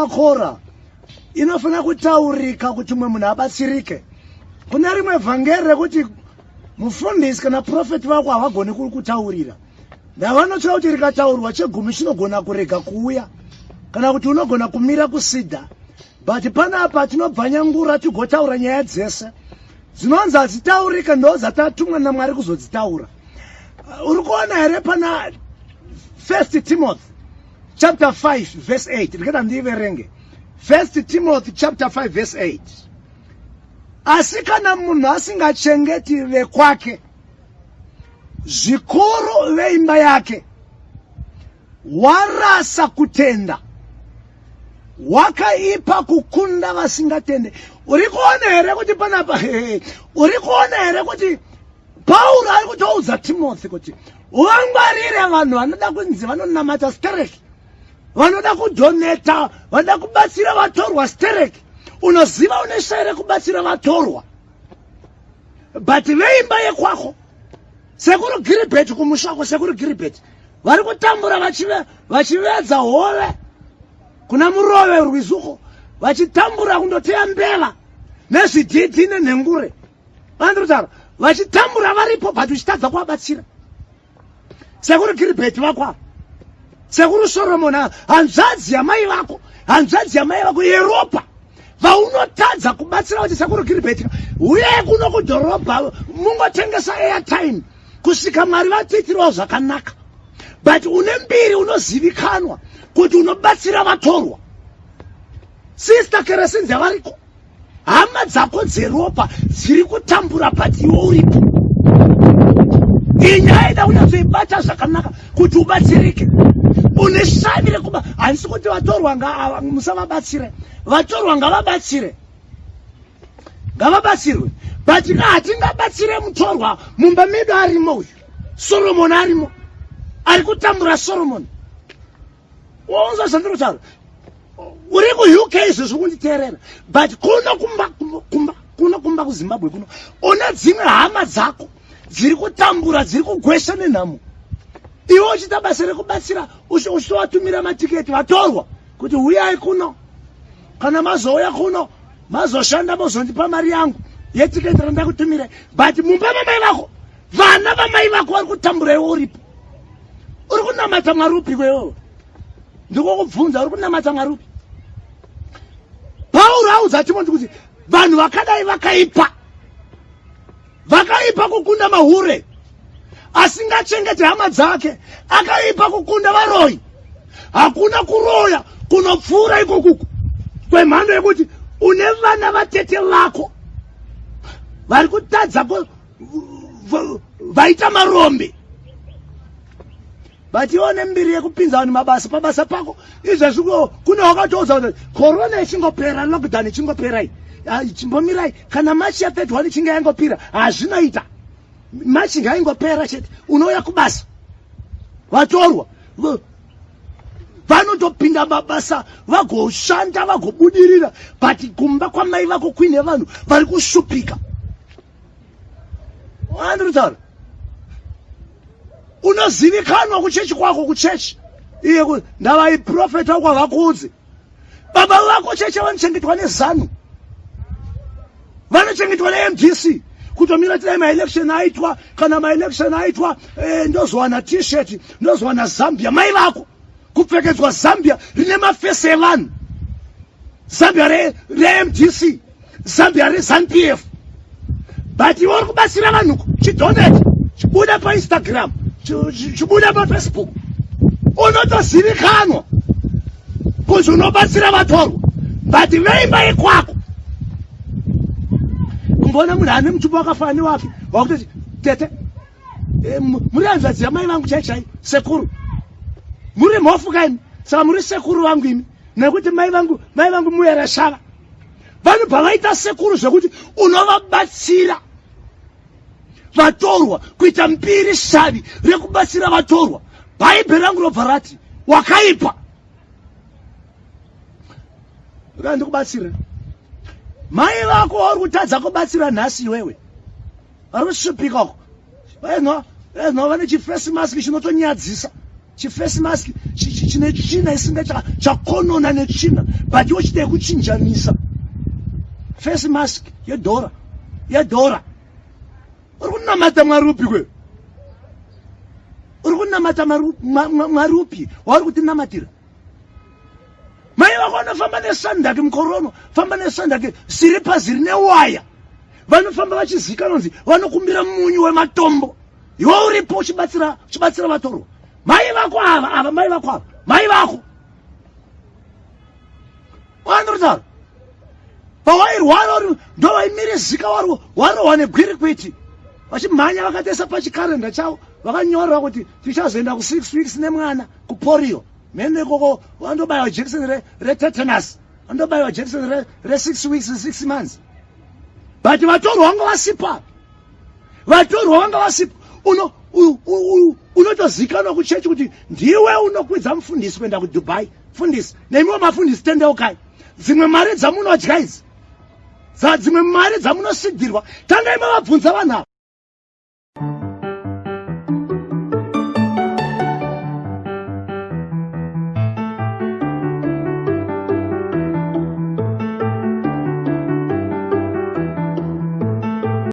kuna Kora inofanira kutaurika kuti mumwe munhu abatsirike. Kune rimwe vhangeri rekuti mufundisi kana profeti vako havagoni kutaurira, ndavanotya kuti rikataurwa chegumi chinogona kurega kuuya kana kuti unogona kumira kusida. But panapa tinobvanyangura tigotaura nyaya dzese dzinonzi hadzitaurike, ndo dzatatumwa naMwari kuzodzitaura. Uri kuona here pana First Timothy chapter 5 verse 8? Ndikada ndiiverenge. First Timothy chapter 5 verse 8. Asi kana munhu asingachengeti vekwake, zvikuru veimba yake, warasa kutenda, wakaipa kukunda vasingatende. Uri kuona here kuti panapa, uri kuona here kuti Pauro ari kutoudza Timothy kuti uvangwarire vanhu vanoda kunzi vanonamata stereki, vanoda kudhoneta, vanoda kubatsira vatorwa stereki. Unoziva une shaya rekubatsira vatorwa, but veimba yekwako, sekuru Giribheti kumusha kwako, sekuru Giribheti vari kutambura vachivedza hove kuna Murove rwizuko, vachitambura kundoteya mbeva nezvidhidhi nenhengure, vandikutaura vachitambura varipo, but uchitadza kuvabatsira. Sekuru Giribheti vako ava, sekuru Soromoni, hanzvadzi yamai vako, hanzvadzi yamai vako yeropa vaunotadza kubatsira, kuti sekuru Giribheti, uyai kuno kudhorobha mungotengesa airtime kusvika Mwari vatiitirawo zvakanaka, but une mbiri, unozivikanwa kuti unobatsira vatorwa. Sister Keresinze variko, hama dzako dzeropa dziri kutambura, but iwe uripo. Iyi nyaya ida kunyatsoibata zvakanaka kuti ubatsirike. Une shavi rekuba. Handisi kuti vatorwa musavabatsire, vatorwa ngavabatsire, ngavabatsirwe, but ka hatingabatsire mutorwa mumba medu arimo uyu Solomoni arimo, ari kutambura Solomoni. Unzwa zvandiri kutaura? Uri kuUK izvozvo kunditeerera, but kuno kumba, kumba kuno, kumba kuZimbabwe kuno, une dzimwe hama dzako dziri kutambura, dziri kugwesha nenhamo, iwe uchiita basa rekubatsira, uchitovatumira matiketi vatorwa kuti huyai kuno, kana mazouya kuno mazoshanda mozondipa mari yangu yetiketi randakutumire. But mumba mamai vako, vana vamai vako vari kutambura, iwe uripo. Uri kunamata Mwari upiko iwewe? Ndikokubvunza, uri kunamata Mwari upi? Pauro audza Timoti kuti vanhu vakadai vakaipa, vakaipa kukunda mahure. Asingachengete hama dzake akaipa kukunda varoyi. Hakuna kuroya kunopfuura ikokuku kwemhando yekuti une vana vatete vako vari kutadza, vaita marombe, but iwo nembiri yekupinza vanhu mabasa pabasa pako. Izvezvi kune wakatoudza kuti korona ichingopera, lockdown ichingoperai, chimbomirai, kana March ya 31 ichinge yangopira, hazvinoita, March ngaingopera chete, unouya kubasa. Vatorwa vanotopinda mabasa, vagoshanda, vagobudirira, but kumba kwamai vako kuine vanhu vari kushupika. Andiri unozivikanwa kuchechi kwako, kuchechi iye ndavaiprofeta kwavakuudzi baba vako cheche vanochengetwa neZANU, vanochengetwa neMDC, kutomira tidai maelection aitwa. Kana maelection aitwa, ndozowana T-shirt, ndozowana zambia. Mai vako kupfekedzwa zambia rine mafesi evanhu, zambia reMDC, zambia reZANU PF, but iwe uri kubatsira vanhuko, chidonate, chibuda paInstagram, chibuda paFacebook, unotozivikanwa kunzi unobatsira vatorwa, but veimba yekwako, kumboona munhu ane mutumbi wakafanana newake, wakutoti tete, muri hanzvadzi yamai vangu chai chai, sekuru, muri mhofu kaimi, saka muri sekuru vangu imi, nekuti mai vangu, mai vangu muyera shava. Vanobva vaita sekuru zvekuti unovabatsira vatorwa, kuita mbiri, shavi rekubatsira vatorwa. Bhaibheri rangu robva rati wakaipa. Ranga ndikubatsire mai vako wauri kutadza kubatsira nhasi iwewe, vari kusvipika uko, enwa enwa, vane chifesi mask chinotonyadzisa. Chiface mask chine tsvina isinga chakonona netsvina but iwe chida kuchinjanisa face mask yedhora yedhora. Uri kunamata Mwari upi kwe? Uri kunamata Mwari upi wauri kutinamatira? Mai vako vanofamba nesandaki mukorono, famba nesandaki siripazi rine waya. Vanofamba vachizikanwa kunzi vanokumbira munyu wematombo. Iwe uripo uchibatsira uchibatsira vatorwa. Mai vako ava ava mai vako ava mai vako. Wandirutaro. Pawairwara uri ndovaimirizika waro warohwa negwirikwiti. Vachimhanya vakatoisa pachikarenda chavo vakanyora kuti tichazoenda ku 6 weeks nemwana kupolio. Mheno ikoko vandobayiwa jekiseni retetanus. Vandobayiwa jekiseni re 6 weeks 6 months. But vatorwa vanga vasipo. Vatorwa vanga vasipo. Uno unotozikanwa kuchechi kuti ndiwe unokwidza mufundisi kuenda kuDubai. Mufundisi, nemiwo mafundisi tendeukai. Dzimwe mari dzamunodya idzi, dzimwe mari dzamunosidirwa, tangai mavabvunza vanhu ava.